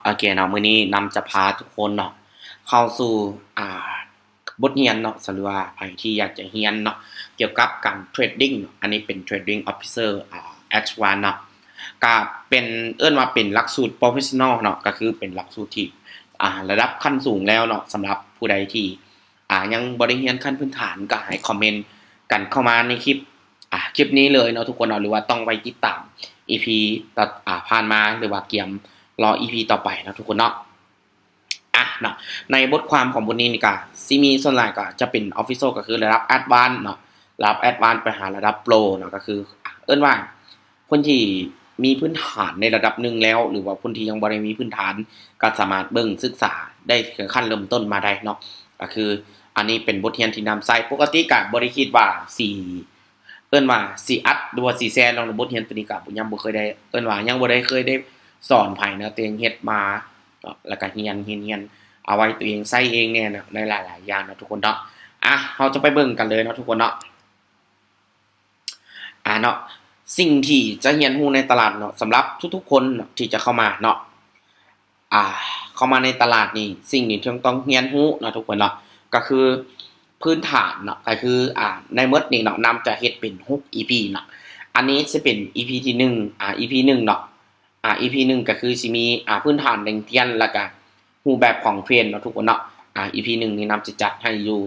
ໂອເຄເນາະ ມື້ນີ້ນຳຈະພາທຸກຄົນເນາະ ເຂົ້າສູ່ ອ່າ ບົດຮຽນເນາະ ຫຼືວ່າໃຜທີ່ຢາກຈະຮຽນເນາະ ກ່ຽວກັບການເທຣດດິງເນາະ ອັນນີ້ເປັນ Trading Officer ອ່າ Advance ເນາະ ກະເປັນ ເອີ້ນວ່າເປັນຫຼັກສູດ Professional ເນາະ ກະຄືເປັນຫຼັກສູດທີ່ ອ່າ ລະດັບຂັ້ນສູງແລ້ວເນາະ ສຳລັບຜູ້ໃດທີ່ ອ່າ ຍັງບໍ່ໄດ້ຮຽນຂັ້ນພື້ນຖານ ກໍໃຫ້ຄອມເມັນກັນເຂົ້າມາໃນຄລິບ ອ່າ ຄລິບນີ້ເລີຍເນາະທຸກຄົນເນາະ ຫຼືວ່າຕ້ອງໄວ້ຕິດຕາມ ອີພີ ຕ- ອ່າ ຜ່ານມາ ຫຼືວ່າກຽມລໍ ອີພີ ຕໍ່ໄປເນາະທຸກຄົນເນາະ. ອ່ະເນາະ ໃນບົດຄວາມຂອງບົດນີ້ນີ້ກະຊິມີສ່ວນຫຼາຍກໍຈະເປັນ Officer ກໍຄືລະດັບ Advance ເນາະ ລະດັບ Advance ໄປຫາລະດັບ Pro ເນາະ ກໍຄື ອ່າ ເອີ້ນວ່າ ຄົນທີ່ມີພື້ນຖານໃນລະດັບໜຶ່ງແລ້ວ ຫຼືວ່າຄົນທີ່ຍັງບໍ່ໄດ້ມີພື້ນຖານ ກໍສາມາດເບິ່ງສຶກສາໄດ້ແຕ່ຂັ້ນເລີ່ມຕົ້ນມາໄດ້ເນາະ ກໍຄືອັນນີ້ເປັນບົດຮຽນທີ່ນຳໃຊ້ ປົກກະຕິກະບໍ່ໄດ້ຄິດວ່າຊິ ເອີ້ນວ່າຊິອັດ ຫຼືວ່າຊິແຊເນາະ ບົດຮຽນໂຕນີ້ກະຍັງບໍ່ເຄີຍໄດ້ ເອີ້ນວ່າຍັງບໍ່ໄດ້ເຄີຍໄດ້ສອນໃຜເນາະ ແຕ່ເຮັດມາເນາະ ແລ້ວກະຮຽນ ຮຽນ ຮຽນ ເອົາໄວ້ຕົວເອງໃຊ້ເອງແດ່ເນາະ ໃນຫຼາຍໆຢ່າງເນາະທຸກຄົນເນາະ. ອ່ະ ເຮົາຈະໄປເບິ່ງກັນເລີຍເນາະທຸກຄົນເນາະ. ອ່າເນາະ ສິ່ງທີ່ຈະຮຽນຮູ້ໃນຕະຫຼາດເນາະ ສຳລັບທຸກໆຄົນເນາະ ທີ່ຈະເຂົ້າມາເນາະ ອ່າ ເຂົ້າມາໃນຕະຫຼາດນີ້ ສິ່ງທີ່ເຮົາຕ້ອງຮຽນຮູ້ເນາະທຸກຄົນເນາະ ກໍຄືພື້ນຖານເນາະ ກໍຄື ອ່າ ໃນໝົດນີ້ເນາະ ນຳຈະເຮັດເປັນຫົກ ອີພີ ເນາະ ອັນນີ້ຊິເປັນ ອີພີ ທີໜຶ່ງ ອ່າ ອີພີ ໜຶ່ງ ເນາະ ອ່າ ອີພີ ໜຶ່ງ ກໍຄືຊິມີ ອ່າ ພື້ນຖານແທ່ງທຽນ ແລ້ວກະ ຮູບແບບຂອງເທຣນເນາະທຸກຄົນເນາະ ອ່າ ອີພີ ໜຶ່ງ ນີ້ນຳຈະຈັດໃຫ້ຢູ່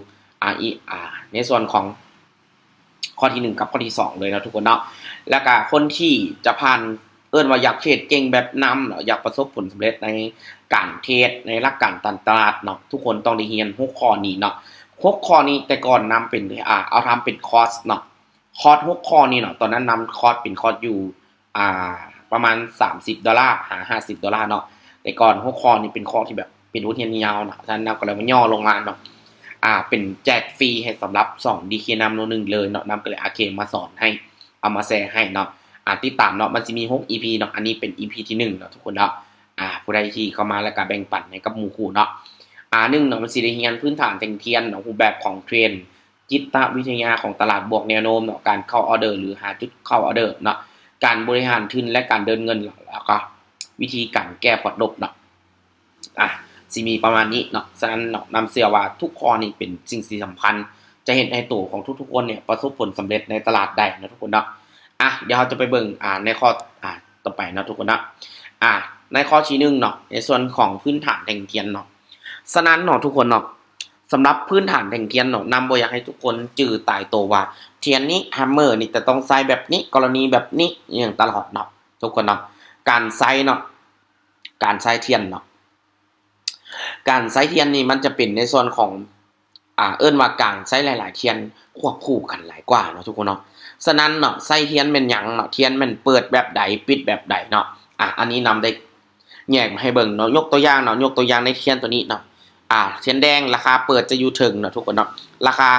ອ່າ ອີ ອ່າ ໃນສ່ວນຂອງຂໍ້ທີໜຶ່ງກັບຂໍ້ທີສອງເລີຍເນາະທຸກຄົນເນາະ ແລ້ວກະຄົນທີ່ຈະຜ່ານ ເອີ້ນວ່າຢາກເທຣດເກັ່ງແບບນຳເນາະ ຢາກປະສົບຜົນສຳເລັດໃນການເທຣດ ໃນຫຼັກການການຕະຫຼາດເນາະ ທຸກຄົນຕ້ອງໄດ້ຮຽນຫົກຂໍ້ນີ້ເນາະ ຫົກຂໍ້ນີ້ແຕ່ກ່ອນນຳເປັນ ອ່າ ເອົາທຳເປັນຄອສເນາະ ຄອສຫົກຂໍ້ນີ້ເນາະ ຕອນນັ້ນນຳຄອສເປັນຄອສຢູ່ ອ່າ ປະມານສາມສິບໂດລາ ຫາ ຫ້າສິບໂດລາເນາະ ແຕ່ກ່ອນຫົກຂໍ້ນີ້ເປັນຂໍ້ທີ່ແບບເປັນບົດຮຽນຍາວເນາະ ສະນັ້ນນຳກໍເລີຍມາຫຍໍ້ລົງມາເນາະ ອ່າ ເປັນແຈກຟຣີໃຫ້ສຳລັບສອງ ດີເຄ ນຳໂນໜຶ່ງເລີຍເນາະ ນຳກໍເລີຍ ໂອເຄ ມາສອນໃຫ້ ເອົາມາແຊໃຫ້ເນາະ ອ່າ ຕິດຕາມເນາະ ມັນຊິມີຫົກ ອີພີ ເນາະ ອັນນີ້ເປັນ ອີພີ ທີໜຶ່ງເນາະທຸກຄົນເນາະ ອ່າ ຜູ້ໃດທີ່ເຂົ້າມາແລ້ວກໍແບ່ງປັນໃຫ້ກັບໝູ່ຄູ່ເນາະ ອ່າ ໜຶ່ງເນາະ ມັນຊິໄດ້ຮຽນພື້ນຖານແທ່ງທຽນເນາະ ຮູບແບບຂອງເທຣນ ຈິດຕະວິທະຍາຂອງຕະຫຼາດບວກແນວໂນ້ມເນາະ ການເຂົ້າອອເດີ ຫຼື ຫາຈຸດເຂົ້າອອເດີເນາະ ການບໍລິຫານທຶນ ແລະ ການເດີນເງິນ ແລ້ວກໍວິທີການແກ້ພອດລົບເນາະ ອ່າ ຊິມີປະມານນີ້ເນາະ ສະນັ້ນເນາະ ນຳເຊື່ອວ່າທຸກຂໍ້ນີ້ເປັນສິ່ງທີ່ສຳຄັນ ຈະເຮັດໃຫ້ໂຕຂອງທຸກໆຄົນເນຍປະສົບຜົນສຳເລັດໃນຕະຫຼາດໄດ້ເນາະທຸກຄົນເນາະ ອ່າ ດຽວເຮົາຈະໄປເບິ່ງ ອ່າ ໃນຂໍ້ ອ່າ ຕໍ່ໄປເນາະທຸກຄົນເນາະ ອ່າ ໃນຂໍ້ທີໜຶ່ງເນາະ ໃນສ່ວນຂອງພື້ນຖານແທ່ງທຽນເນາະ ສະນັ້ນເນາະທຸກຄົນເນາະ ສຳລັບພື້ນຖານແທ່ງທຽນເນາະ ນຳບໍ່ຢາກໃຫ້ທຸກຄົນຈື່ຕາຍໂຕວ່າ ທຽນນີ້ ແຮມເມີນີ້ຈະຕ້ອງໃຊ້ແບບນີ້ ກໍລະນີແບບນີ້ ອີ່ຫຍັງຕະຫຼອດເນາະ ທຸກຄົນເນາະ ການໃຊ້ເນາະ ການໃຊ້ທຽນເນາະ ການໃຊ້ທຽນນີ້ມັນຈະເປັນໃນສ່ວນຂອງ ອ່າ ເອີ້ນວ່າການໃຊ້ຫຼາຍໆທຽນຄວບຄູ່ກັນຫຼາຍກວ່າເນາະທຸກຄົນເນາະ ສະນັ້ນເນາະ ໃຊ້ທຽນແມ່ນຫຍັງເນາະ ທຽນແມ່ນເປີດແບບໃດ ປິດແບບໃດເນາະ ອ່າ ອັນນີ້ນຳໄດ້ ແຍກມາໃຫ້ເບິ່ງເນາະ ຍົກຕົວຢ່າງເນາະ ຍົກຕົວຢ່າງໃນທຽນຕົວນີ້ເນາະ ອ່າ ທຽນແດງລາຄາເປີດຈະຢູ່ເທິງເນາະທຸກຄົນເນາະ ລາຄາ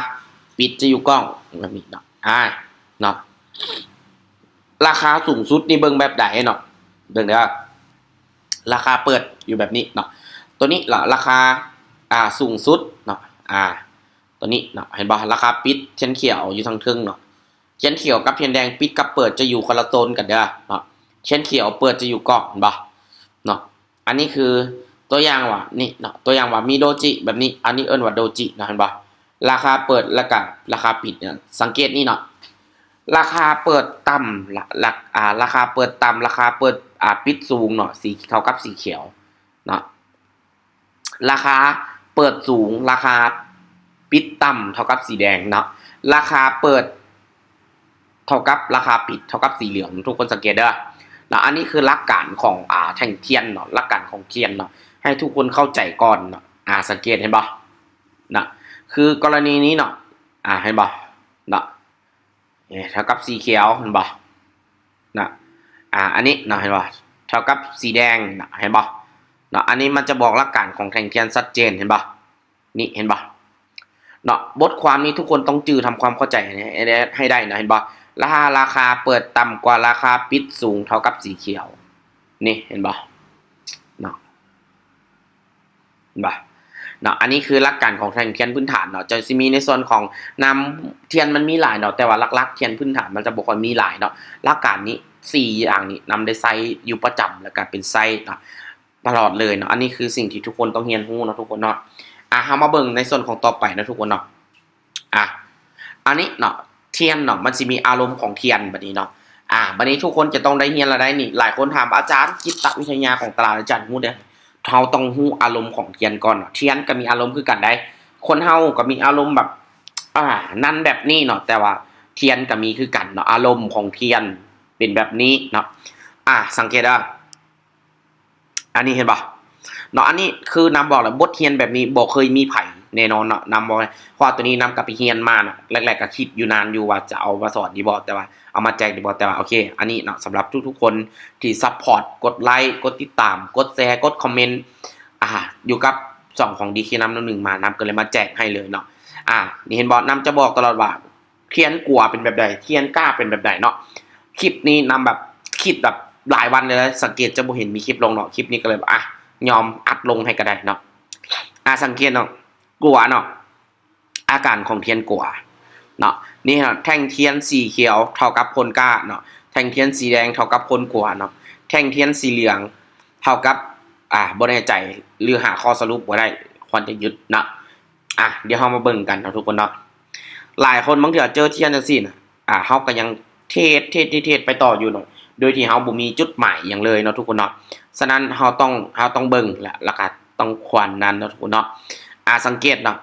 ປິດຈະຢູ່ກ້ອງແບບນີ້ເນາະ ອ່າ ເນາະ ລາຄາສູງສຸດນີ້ເບິ່ງແບບໃດເນາະ ເບິ່ງເດີ ລາຄາເປີດຢູ່ແບບນີ້ເນາະ ຕົວນີ້ລະ ລາຄາ ອ່າ ສູງສຸດເນາະ ອ່າ ຕົວນີ້ເນາະ ເຫັນບໍ່ ລາຄາປິດ ທຽນຂຽວຢູ່ທາງເທິງເນາະ ທຽນຂຽວກັບທຽນແດງປິດກັບເປີດຈະຢູ່ຄົນລະໂຊນກັນເດີເນາະ ທຽນຂຽວເປີດຈະຢູ່ກ້ອງ ເຫັນບໍ່ເນາະ ອັນນີ້ຄືຕົວຢ່າງວ່ານີ້ເນາະ ຕົວຢ່າງວ່າມີໂດຈິແບບນີ້ ອັນນີ້ເອີ້ນວ່າໂດຈິເນາະ ເຫັນບໍ່ ລາຄາເປີດ ແລ້ວກະລາຄາປິດເນຍ ສັງເກດນີ້ເນາະ ລາຄາເປີດຕ່ຳ ລາ ລາ ອ່າ ລາຄາເປີດຕ່ຳ ລາຄາເປີດ ອ່າ ປິດສູງເນາະ ສີ ເທົ່າກັບສີຂຽວເນາະ ລາຄາເປີດສູງ ລາຄາປິດຕ່ຳເທົ່າກັບສີແດງເນາະ ລາຄາເປີດເທົ່າກັບລາຄາປິດເທົ່າກັບສີເຫຼືອງ ທຸກຄົນສັງເກດເດີເນາະ ອັນນີ້ຄືຫຼັກການຂອງ ອ່າ ແທ່ງທຽນເນາະ ຫຼັກການຂອງທຽນເນາະ ໃຫ້ທຸກຄົນເຂົ້າໃຈກ່ອນເນາະ ອ່າ ສັງເກດເຫັນບໍ່ເນາະ ຄືກໍລະນີນີ້ເນາະ ອ່າ ເຫັນບໍ່ເນາະ ເອີ ເທົ່າກັບສີຂຽວ ເຫັນບໍ່ເນາະ ອ່າ ອັນນີ້ເນາະ ເຫັນບໍ່ ເທົ່າກັບສີແດງເນາະ ເຫັນບໍ່ເນາະ ອັນນີ້ມັນຈະບອກຫຼັກການຂອງແທ່ງທຽນຊັດເຈນ ເຫັນບໍ່ ນີ້ ເຫັນບໍ່ເນາະ ບົດຄວາມນີ້ທຸກຄົນຕ້ອງຈື່ ທຳຄວາມເຂົ້າໃຈໃຫ້ ໃຫ້ໄດ້ເນາະ ເຫັນບໍ່ ລາຄາ ລາຄາເປີດຕ່ຳກວ່າລາຄາປິດສູງເທົ່າກັບສີຂຽວ ນີ້ ເຫັນບໍ່ເນາະ ເຫັນບໍ່ເນາະ ອັນນີ້ຄືຫຼັກການຂອງແທ່ງທຽນພື້ນຖານເນາະ ຈະຊິມີໃນສ່ວນຂອງນ້ຳທຽນ ມັນມີຫຼາຍເນາະ ແຕ່ວ່າຫຼັກໆທຽນພື້ນຖານມັນຈະບໍ່ຄ່ອຍມີຫຼາຍເນາະ ຫຼັກການນີ້ ສີ່ຢ່າງນີ້ນຳໄດ້ໃຊ້ຢູ່ປະຈຳ ແລ້ວກະເປັນໃຊ້ເນາະ ຕະຫຼອດເລີຍເນາະ. ອັນນີ້ຄືສິ່ງທີ່ທຸກຄົນຕ້ອງຮຽນຮູ້ເນາະທຸກຄົນເນາະ. ອ່າ ເຮົາມາເບິ່ງໃນສ່ວນຂອງຕໍ່ໄປເນາະທຸກຄົນເນາະ. ອ່າ ອັນນີ້ເນາະ ທຽນເນາະ ມັນຊິມີອາລົມຂອງທຽນບັດນີ້ເນາະ. ອ່າ ບັດນີ້ທຸກຄົນຈະຕ້ອງໄດ້ຮຽນແລ້ວໄດ໋ນີ້. ຫຼາຍຄົນຖາມວ່າ ອາຈານ ຈິດຕະວິທະຍາຂອງຕະຫຼາດ ອາຈານຮູ້ແນວໃດ? ເຮົາຕ້ອງຮູ້ອາລົມຂອງທຽນກ່ອນເນາະ. ທຽນກໍມີອາລົມຄືກັນໄດ໋. ຄົນເຮົາກໍມີອາລົມແບບ ອ່າ ນັ້ນແບບນີ້ເນາະ, ແຕ່ວ່າທຽນກໍມີຄືກັນເນາະ. ອາລົມຂອງທຽນເປັນແບບນີ້ເນາະ. ອ່າ ສັງເກດເດີ. ອັນນີ້ເຫັນບໍ່ເນາະ, ອັນນີ້ຄືນຳບອກແລ້ວ ບົດຮຽນແບບນີ້ບໍ່ເຄີຍມີໃຜແນ່ນອນເນາະ, ນຳບອກເລີຍ. ເພາະວ່າໂຕນີ້ນຳກໍໄປຮຽນມາເນາະ, ແລກໆກໍຄິດຢູ່ນານຢູ່ວ່າຈະເອົາມາສອນດີບໍ່, ແຕ່ວ່າເອົາມາແຈກດີບໍ່. ແຕ່ວ່າໂອເຄ ອັນນີ້ເນາະ ສຳລັບທຸກໆຄົນທີ່ຊັບພອດ ກົດໄລ ກົດຕິດຕາມ ກົດແຊ ກົດຄອມເມັນ ອ່າ ຢູ່ກັບຊ່ອງຂອງດີເຄນຳໜຶ່ງມາ, ນຳກໍເລີຍມາແຈກໃຫ້ເລີຍເນາະ. ອ່າ ນີ້ເຫັນບໍ່, ນຳຈະບອກຕະຫຼອດວ່າ ທຽນກົວເປັນແບບໃດ ທຽນກ້າເປັນແບບໃດເນາະ. ຄລິບນີ້ນຳແບບຄິດແບບຫຼາຍວັນເລີຍນະ, ສັງເກດຈະບໍ່ເຫັນມີຄລິບລົງເນາະ. ຄລິບນີ້ກໍເລີຍ ອ່ະ ຍອມອັດລົງໃຫ້ກໍໄດ້ເນາະ. ອ່າ ສັງເກດເນາະ ກົວເນາະ ອາການຂອງທຽນກົວເນາະ. ນີ້ເນາະ ແທ່ງທຽນສີຂຽວເທົ່າກັບຄົນກ້າເນາະ, ແທ່ງທຽນສີແດງເທົ່າກັບຄົນກົວເນາະ, ແທ່ງທຽນສີເຫຼືອງເທົ່າກັບ ອ່າ ບໍ່ແນ່ໃຈ ຫຼື ຫາຂໍ້ສະຫຼຸບບໍ່ໄດ້ ຄວນຈະຢຸດເນາະ. ອ່ະ ດຽວເຮົາມາເບິ່ງກັນເນາະທຸກຄົນເນາະ. ຫຼາຍຄົນບາງເທື່ອເຈີທຽນຈັ່ງຊີ້ນະ ອ່າ ເຮົາກໍຍັງເທດ ເທດ ເທດ ເທດໄປຕໍ່ຢູ່ເນາະ ໂດຍທີ່ເຮົາບໍ່ມີຈຸດໝາຍຫຍັງເລີຍເນາະທຸກຄົນເນາະ. ສະນັ້ນເຮົາຕ້ອງ ເຮົາຕ້ອງເບິ່ງ ແລະ ແລ້ວກໍຕ້ອງຄວນນັ້ນເນາະທຸກຄົນເນາະ. ອ່າ ສັງເກດເນາະ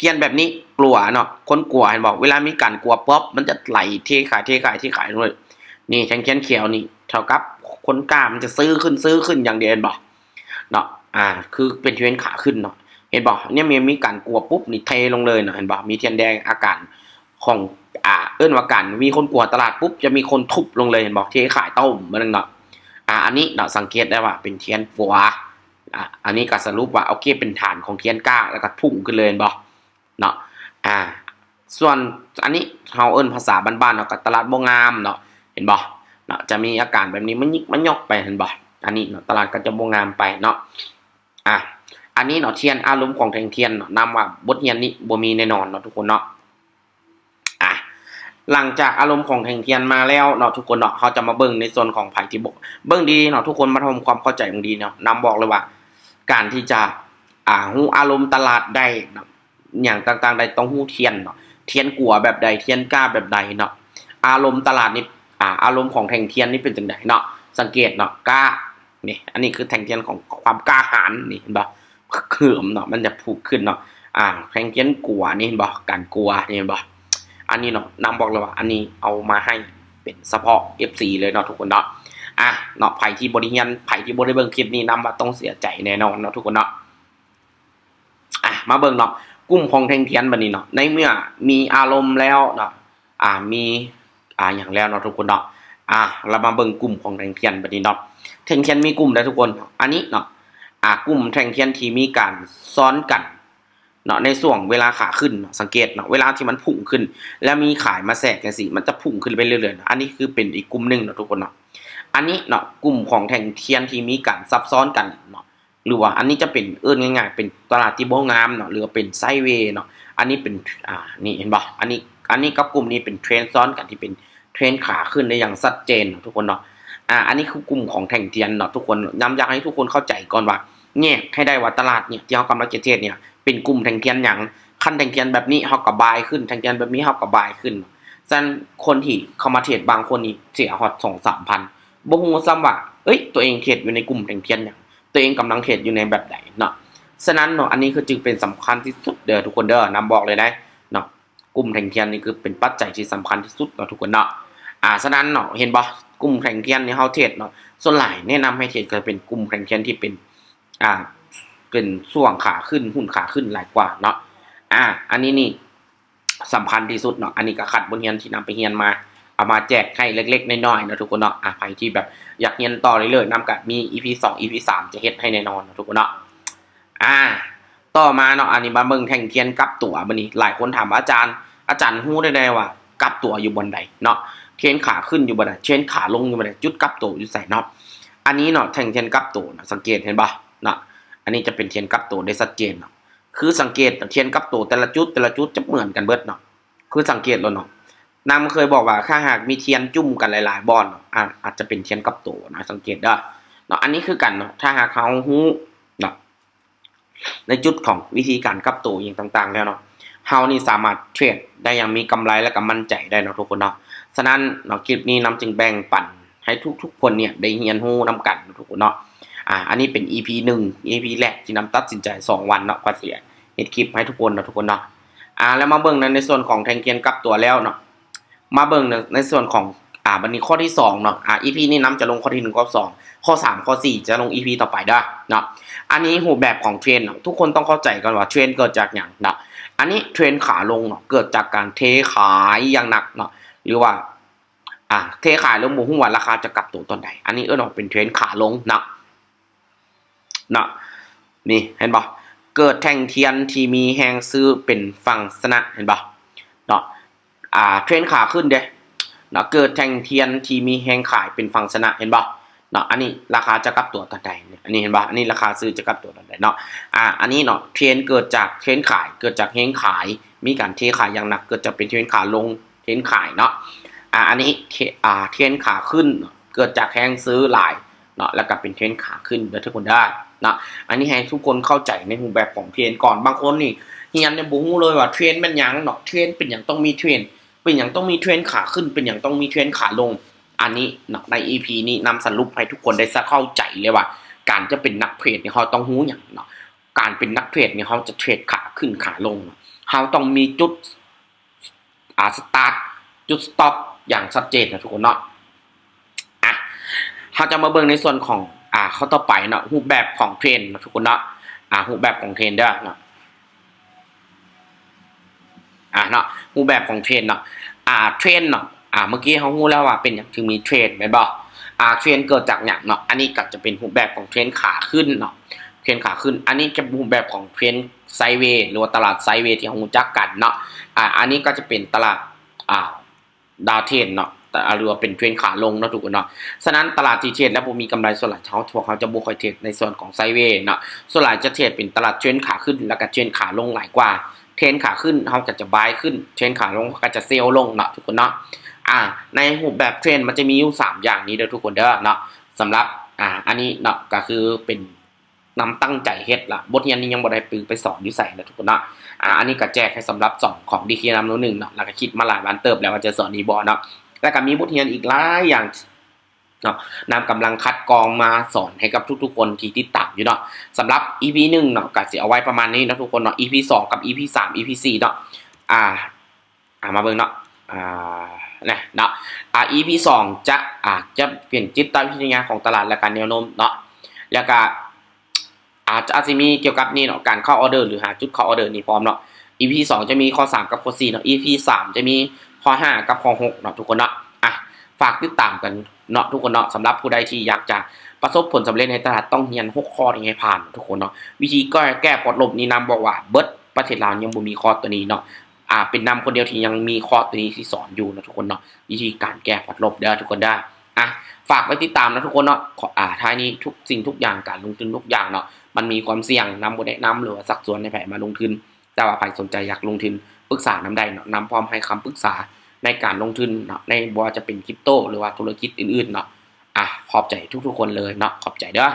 ຂຽນແບບນີ້ ກົວເນາະ ຄົນກົວ ເຫັນບໍ່? ເວລາມີການກົວປັບ ມັນຈະໄຫຼເທຂາຍ ເທຂາຍ ເທຂາຍເລີຍ. ນີ້ ແທ່ງຂຽນຂຽວນີ້ເທົ່າກັບຄົນກ້າ ມັນຈະຊື້ຂຶ້ນ ຊື້ຂຶ້ນຢ່າງດຽວ ເຫັນບໍ່? ເນາະ ອ່າ ຄືເປັນທຽນຂາຂຶ້ນເນາະ ເຫັນບໍ່? ນີ້ແມ່ນມີການກົວປຸບນີ້ເທລົງເລີຍເນາະ ເຫັນບໍ່? ມີທຽນແດງ ອາການຂອງ ອ່າ ເອີ້ນວ່າການມີຄົນກົວຕະຫຼາດປຸບ ຈະມີຄົນທຸບລົງເລີຍ ເຫັນບໍ່? ເທຂາຍໂຕ້ມບາດໜຶ່ງເນາະ. ອ່າ ອັນນີ້ເນາະ ສັງເກດໄດ້ວ່າເປັນທຽນກົວ. ອ່າ ອັນນີ້ກໍສະຫຼຸບວ່າ ໂອເຄ ເປັນຖານຂອງທຽນກ້າ ແລ້ວກໍພຸ່ງຂຶ້ນເລີຍ ເຫັນບໍ່? ເນາະ ອ່າ ສ່ວນອັນນີ້ເຮົາເອີ້ນພາສາບ້ານໆ ເຮົາກໍຕະຫຼາດບໍ່ງາມເນາະ ເຫັນບໍ່ເນາະ? ຈະມີອາການແບບນີ້ ມາຍິກມາຫຍອກໄປ ເຫັນບໍ່? ອັນນີ້ເນາະ ຕະຫຼາດກໍຈະບໍ່ງາມໄປເນາະ. ອ່າ ອັນນີ້ເນາະ ທຽນ ອາລົມຂອງແທ່ງທຽນເນາະ ນຳວ່າບົດຮຽນນີ້ບໍ່ມີແນ່ນອນເນາະທຸກຄົນເນາະ. ອ່າ ຫຼັງຈາກອາລົມຂອງແທ່ງທຽນມາແລ້ວເນາະທຸກຄົນເນາະ ເຮົາຈະມາເບິ່ງໃນສ່ວນຂອງໃຜທີ່ບໍ່ ເບິ່ງດີໆເນາະ ທຸກຄົນມາທຳຄວາມເຂົ້າໃຈເບິ່ງດີເນາະ. ນຳບອກເລີຍວ່າ ການທີ່ຈະ ອ່າ ຮູ້ອາລົມຕະຫຼາດໄດ້ເນາະ ຫຍັງຕ່າງໆໄດ້ ຕ້ອງຮູ້ທຽນເນາະ ທຽນກົວແບບໃດ ທຽນກ້າແບບໃດເນາະ. ອາລົມຕະຫຼາດນີ້ ອ່າ ອາລົມຂອງແທ່ງທຽນນີ້ເປັນຈັ່ງໃດເນາະ? ສັງເກດເນາະ ກ້າ ນີ້ ອັນນີ້ຄືແທ່ງທຽນຂອງຄວາມກ້າຫານ ນີ້ ເຫັນບໍ່? ເຂີມເນາະ ມັນຈະຜຸຂຶ້ນເນາະ. ອ່າ ແທ່ງທຽນກົວ ນີ້ ເຫັນບໍ່? ການກົວ ນີ້ ເຫັນບໍ່? ອັນນີ້ເນາະ ນຳບອກເລີຍວ່າ ອັນນີ້ເອົາມາໃຫ້ເປັນສະເພາະເອັຟຊີເລີຍເນາະທຸກຄົນເນາະ. ອ່າ ເນາະ ໃຜທີ່ບໍ່ໄດ້ຮຽນ ໃຜທີ່ບໍ່ໄດ້ເບິ່ງຄລິບນີ້ ນຳວ່າຕ້ອງເສຍໃຈແນ່ນອນເນາະທຸກຄົນເນາະ. ອ່ະ ມາເບິ່ງເນາະ ກຸ່ມຂອງແທ່ງທຽນບັດນີ້ເນາະ ໃນເມື່ອມີອາລົມແລ້ວເນາະ ອ່າ ມີ ອ່າ ຫຍັງແລ້ວເນາະທຸກຄົນເນາະ. ອ່າ ເຮົາມາເບິ່ງກຸ່ມຂອງແທ່ງທຽນບັດນີ້ເນາະ ແທ່ງທຽນມີກຸ່ມໃດທຸກຄົນ ອັນນີ້ເນາະ ອ່າ ກຸ່ມແທ່ງທຽນທີ່ມີການຊ້ອນກັນເນາະ ໃນຊ່ວງເວລາຂາຂຶ້ນເນາະ ສັງເກດເນາະ ເວລາທີ່ມັນພຸ່ງຂຶ້ນ ແລ້ວມີຂາຍມາແຊກຈັ່ງຊີ້ ມັນຈະພຸ່ງຂຶ້ນໄປເລື້ອຍໆເນາະ. ອັນນີ້ຄືເປັນອີກກຸ່ມໜຶ່ງເນາະທຸກຄົນເນາະ. ອັນນີ້ເນາະ ກຸ່ມຂອງແທ່ງທຽນທີ່ມີການຊັບຊ້ອນກັນເນາະ ຫຼືວ່າອັນນີ້ຈະເປັນ ເອີ້ນງ່າຍໆ ເປັນຕະຫຼາດທີ່ບໍ່ງາມເນາະ ຫຼືວ່າເປັນໄຊເວເນາະ. ອັນນີ້ເປັນ ອ່າ ນີ້ເຫັນບໍ່ ອັນນີ້ ອັນນີ້ກັບກຸ່ມນີ້ເປັນເທຣນຊ້ອນກັນ ທີ່ເປັນເທຣນຂາຂຶ້ນໄດ້ຢ່າງຊັດເຈນເນາະທຸກຄົນເນາະ. ອ່າ ອັນນີ້ຄືກຸ່ມຂອງແທ່ງທຽນເນາະທຸກຄົນ ນຳຢາກໃຫ້ທຸກຄົນເຂົ້າໃຈກ່ອນວ່າ ແຍກໃຫ້ໄດ້ວ່າຕະຫຼາດເນຍ ທີ່ເຮົາກຳລັງຈະເທຣດເນຍ ເປັນກຸ່ມແທ່ງທຽນຫຍັງ. ຄັນແທ່ງທຽນແບບນີ້ ເຮົາກໍບາຍຂຶ້ນ ແທ່ງທຽນແບບນີ້ ເຮົາກໍບາຍຂຶ້ນ. ສະນັ້ນຄົນທີ່ເຂົ້າມາເທຣດບາງຄົນນີ້ເສຍຮອດສອງສາມພັນ ບໍ່ຮູ້ຊ້ຳວ່າ ເອີຍ ຕົວເອງເທຣດຢູ່ໃນກຸ່ມແທ່ງທຽນຫຍັງ ຕົວເອງກຳລັງເທຣດຢູ່ໃນແບບໃດເນາະ. ສະນັ້ນເນາະ ອັນນີ້ຄືຈຶ່ງເປັນສຳຄັນທີ່ສຸດເດີທຸກຄົນເດີ ນຳບອກເລີຍໄດ໋ເນາະ ກຸ່ມແທ່ງທຽນນີ້ຄືເປັນປັດໄຈທີ່ສຳຄັນທີ່ສຸດເນາະທຸກຄົນເນາະ. ອ່າ ສະນັ້ນເນາະ ເຫັນບໍ່ ກຸ່ມແທ່ງທຽນທີ່ເຮົາເທຣດເນາະ ສ່ວນຫຼາຍແນະນຳໃຫ້ເທຣດກໍເປັນກຸ່ມແທ່ງທຽນທີ່ເປັນ ອ່າ ເປັນຊ່ວງຂາຂຶ້ນ ຮຸ້ນຂາຂຶ້ນຫຼາຍກວ່າເນາະ. ອ່າ ອັນນີ້ນີ້ ສຳຄັນທີ່ສຸດເນາະ. ອັນນີ້ກໍຄັດບົດຮຽນທີ່ນຳໄປຮຽນມາ ເອົາມາແຈກໃຫ້ເລັກໆນ້ອຍໆເນາະທຸກຄົນເນາະ. ອ່າ ໃຜທີ່ແບບຢາກຮຽນຕໍ່ເລື້ອຍໆນຳ ກໍມີອີພີສອງ ອີພີສາມ ຈະເຮັດໃຫ້ແນ່ນອນເນາະທຸກຄົນເນາະ. ອ່າ ຕໍ່ມາເນາະ ອັນນີ້ມາເບິ່ງແທ່ງທຽນກັບຕົວບັດນີ້. ຫຼາຍຄົນຖາມວ່າ ອາຈານ ອາຈານຮູ້ໄດ້ແນວໃດວ່າກັບຕົວຢູ່ບ່ອນໃດເນາະ? ເທຣນຂາຂຶ້ນຢູ່ບ່ອນໃດ? ເທຣນຂາລົງຢູ່ບ່ອນໃດ? ຈຸດກັບໂຕຢູ່ໃສເນາະ? ອັນນີ້ເນາະ ແທ່ງທຽນກັບໂຕເນາະ ສັງເກດເຫັນບໍ່ເນາະ? ອັນນີ້ຈະເປັນທຽນກັບໂຕໄດ້ຊັດເຈນເນາະ. ຄືສັງເກດເນາະ ທຽນກັບໂຕແຕ່ລະຈຸດ ແຕ່ລະຈຸດຈະເໝືອນກັນເບິດເນາະ. ຄືສັງເກດໂລດເນາະ ນຳເຄີຍບອກວ່າ ຖ້າຫາກມີທຽນຈຸ້ມກັນຫຼາຍໆບ່ອນເນາະ ອາ ອາດຈະເປັນທຽນກັບໂຕນະ ສັງເກດເດີ າະ ອັນນີ້ຄືກັນເນາະ ຖ້າຫາກເຮົາຮູ້ເນາະ ໃນຈຸດຂອງວິທີການກັບໂຕອີ່ຫຍັງຕ່າງໆແລ້ວເນາະ ເຮົານີ້ສາມາດເທຣດໄດ້ຢ່າງມີກຳໄລ ແລະກໍໝັ້ນໃຈໄດ້ເນາະທຸກຄົນເນາະ. ສະນັ້ນເນາະ ຄລິບນີ້ນຳຈຶ່ງແບ່ງປັນໃຫ້ທຸກໆຄົນເນຍໄດ້ຮຽນຮູ້ນຳກັນເນາະທຸກຄົນເນາະ. ອາ ອັນນີ້ເປັນອີພີໜຶ່ງ ອີພີແລກທີ່ນຳຕັດສິນໃຈສອງວັນເນາະ ກວ່າຊິເຮັດຄລິບໃຫ້ທຸກຄົນເນາະທຸກຄົນເນາະ. ອາ ແລ້ວມາເບິ່ງໃນ ໃນສ່ວນຂອງແທ່ງທຽນກັບຕົວແລ້ວເນາະ ມາເບິ່ງໃນ ໃນສ່ວນຂອງ ອາ ບັດນີ້ຂໍ້ທີສອງເນາະ. ອາ ອີພີນີ້ນຳຈະລົງຂໍ້ທີໜຶ່ງ ຂໍ້ສອງ ຂໍ້ສາມ ຂໍ້ສີ່ ຈະລົງອີພີຕໍ່ໄປເດີເນາະ. ອັນນີ້ຮູບແບບຂອງເທຣນເນາະ ທຸກຄົນຕ້ອງເຂົ້າໃຈກ່ອນວ່າເທຣນເກີດຈາກຫຍັງເນາະ. ອັນນີ້ເທຣນຂາລົງເນາະ ເກີດຈາກການເທຂາຍຢ່າງໜັກເນາະ ຫຼືວ່າ ອາ ເທຂາຍລົງ ບໍ່ຮູ້ວ່າລາຄາຈະກັບໂຕຕອນໃດ. ອັນນີ້ເອີ້ນວ່າເປັນເທຣນຂາລົງເນາະ ເນາະ ນີ້ເຫັນບໍ່ ເກີດແທ່ງທຽນທີ່ມີແຮງຊື້ເປັນຝັ່ງຊະນະ ເຫັນບໍ່ເນາະ. ອາ ເທຣນຂາຂຶ້ນເດ້ເນາະ ເກີດແທ່ງທຽນທີ່ມີແຮງຂາຍເປັນຝັ່ງຊະນະ ເຫັນບໍ່ເນາະ. ອັນນີ້ລາຄາຈະກັບຕົວຕອນໃດ ອັນນີ້ເຫັນບໍ່ ອັນນີ້ລາຄາຊື້ຈະກັບຕົວຕອນໃດເນາະ. ອາ ອັນນີ້ເນາະ ເທຣນເກີດຈາກເທຣນຂາຍ ເກີດຈາກແຮງຂາຍ ມີການເທຂາຍຢ່າງໜັກ ເກີດຈາກເປັນເທຣນຂາລົງ ເທຣນຂາຍເນາະ. ອາ ອັນນີ້ ເທ ອາ ເທຣນຂາຂຶ້ນເນາະ ເກີດຈາກແຮງຊື້ຫຼາຍເນາະ ແລ້ວກໍເປັນເທຣນຂາຂຶ້ນເດີທຸກຄົນເດີເນາະ. ອັນນີ້ໃຫ້ທຸກຄົນເຂົ້າໃຈໃນຮູບແບບຂອງເທຣນກ່ອນ. ບາງຄົນນີ້ຮຽນນີ້ບໍ່ຮູ້ເລີຍວ່າເທຣນແມ່ນຫຍັງເນາະ ເທຣນເປັນຫຍັງຕ້ອງມີເທຣນ ເປັນຫຍັງຕ້ອງມີເທຣນຂາຂຶ້ນ ເປັນຫຍັງຕ້ອງມີເທຣນຂາລົງ. ອັນນີ້ເນາະ ໃນອີພີນີ້ນຳສະຫຼຸບໃຫ້ທຸກຄົນໄດ້ສະ ເຂົ້າໃຈເລີຍວ່າ ການຈະເປັນນັກເທຣດນີ້ເຮົາຕ້ອງຮູ້ຫຍັງເນາະ. ການເປັນນັກເທຣດນີ້ເຮົາຈະເທຣດຂາຂຶ້ນຂາລົງເນາະ ເຮົາຕ້ອງມີຈຸດ ອາ ສະຕາດ ຈຸດສະຕັອບຢ່າງຊັດເຈນນະທຸກຄົນເນາະ. ອາ ເຮົາຈະມາເບິ່ງໃນສ່ວນຂອງ ອາ ຂໍ້ຕໍ່ໄປເນາະ ຮູບແບບຂອງເທຣນນະທຸກຄົນເນາະ. ອາ ຮູບແບບຂອງເທຣນເດີເນາະ ອາ ເນາະ ຮູບແບບຂອງເທຣນເນາະ. ອາ ເທຣນເນາະ ອາ ເມື່ອກີ້ເຮົາຮູ້ແລ້ວວ່າເປັນຫຍັງເຖິງມີເທຣນແມ່ນບໍ່. ອາ ເທຣນເກີດຈາກຫຍັງເນາະ ອັນນີ້ກໍຈະເປັນຮູບແບບຂອງເທຣນຂາຂຶ້ນເນາະ ເທຣນຂາຂຶ້ນ. ອັນນີ້ຈະເປັນຮູບແບບຂອງເທຣນໄຊເວ ຫຼືວ່າຕະຫຼາດໄຊເວທີ່ເຮົາຮູ້ຈັກກັນເນາະ. ອາ ອັນນີ້ກໍຈະເປັນຕະຫຼາດ ອາ ດາວເທຣນເນາະ ຫຼືວ່າເປັນເທຣນຂາລົງເນາະທຸກຄົນເນາະ. ສະນັ້ນຕະຫຼາດທີ່ເທຣດແລ້ວບໍ່ມີກຳໄລ ສ່ວນຫຼາຍເຮົາ ພວກເຮົາຈະບໍ່ຄ່ອຍເທຣດໃນສ່ວນຂອງໄຊເວເນາະ ສ່ວນຫຼາຍຈະເທຣດເປັນຕະຫຼາດເທຣນຂາຂຶ້ນ ແລ້ວກໍເທຣນຂາລົງຫຼາຍກວ່າ. ເທຣນຂາຂຶ້ນເຮົາກໍຈະບາຍຂຶ້ນ ເທຣນຂາລົງເຮົາກໍຈະເຊວລົງເນາະທຸກຄົນເນາະ. ອາ ໃນຮູບແບບເທຣນມັນຈະມີຢູ່ສາມຢ່າງນີ້ເດີທຸກຄົນເດີເນາະ. ສຳລັບ ອາ ອັນນີ້ເນາະ ກໍຄືເປັນ ນຳຕັ້ງໃຈເຮັດລະ ບົດຮຽນນີ້ຍັງບໍ່ໄດ້ໄປສອນຢູ່ໃສນະທຸກຄົນເນາະ. ອາ ອັນນີ້ກໍແຈກໃຫ້ສຳລັບສອງຂອງດີເຄນຳໜຶ່ງເນາະ ແລ້ວກໍຄິດມາຫຼາຍວັນເຕີບແລ້ວວ່າຈະສອນດີບໍ່ເນາະ. ແລ້ວກໍມີບົດຮຽນອີກຫຼາຍຢ່າງເນາະ ນຳກຳລັງຄັດກອງມາສອນໃຫ້ກັບທຸກໆຄົນທີ່ຕິດຕາມຢູ່ເນາະ. ສຳລັບອີພີໜຶ່ງເນາະ ກໍຊິເອົາໄວ້ປະມານນີ້ເນາະທຸກຄົນເນາະ. ອີພີສອງກັບອີພີສາມ ອີພີສີ່ເນາະ ອາ ອາ ມາເບິ່ງເນາະ ອາ ນະເນາະ ອາ ອີພີສອງຈະ ອາ ຈະເປັນຈິດຕະວິທະຍາຂອງຕະຫຼາດ ແລະ ການແນວໂນ້ມເນາະ ແລ້ວກະ ອາດ ອາດຊິມີກ່ຽວກັບນີ້ເນາະ ການເຂົ້າອອເດີ ຫຼື ຫາຈຸດເຂົ້າອອເດີນີ້ພ້ອມເນາະ. ອີພີສອງຈະມີຂໍ້ສາມກັບຂໍ້ສີ່ເນາະ ອີພີສາມຈະມີຂໍ້ຫ້າກັບຂໍ້ຫົກເນາະທຸກຄົນເນາະ. ອາ ຝາກຕິດຕາມກັນເນາະທຸກຄົນເນາະ. ສຳລັບຜູ້ໃດທີ່ຢາກຈະປະສົບຜົນສຳເລັດໃນຕະຫຼາດ ຕ້ອງຮຽນຫົກຂໍ້ນີ້ໃຫ້ຜ່ານເນາະທຸກຄົນເນາະ. ວິທີແກ້ພອດລົບນີ້ນຳບອກວ່າເບິດປະເທດລາວຍັງບໍ່ມີຄອດຕົວນີ້ເນາະ. ອາ ເປັນນຳຄົນດຽວທີ່ຍັງມີຄອດຕົວນີ້ທີ່ສອນຢູ່ເນາະທຸກຄົນເນາະ ວິທີການແກ້ພອດລົບເດີທຸກຄົນເດີ. ອາ ຝາກໄວ້ຕິດຕາມເນາະທຸກຄົນເນາະ. ອາ ທ້າຍນີ້ທຸກສິ່ງທຸກຢ່າງ ການລົງທຶນທຸກຢ່າງເນາະ ມັນມີຄວາມສ່ຽງນຳ ບໍ່ແນະນຳ ຫຼືວ່າຊັກຊວນໃຫ້ໃຜມາລົງທຶນ ແຕ່ວ່າໃຜສົນໃຈຢາກລົງທຶນ ປຶກສານຳໄດ້ເນາະ ນຳພ້ອມໃຫ້ຄຳປຶກສາໃນການລົງທຶນເນາະ ໃນບໍ່ວ່າຈະເປັນຄຣິບໂຕ ຫຼືວ່າທຸລະກິດອື່ນໆເນາະ. ອາ ຂອບໃຈທຸກໆຄົນເລີຍເນາະ ຂອບໃຈເດີ.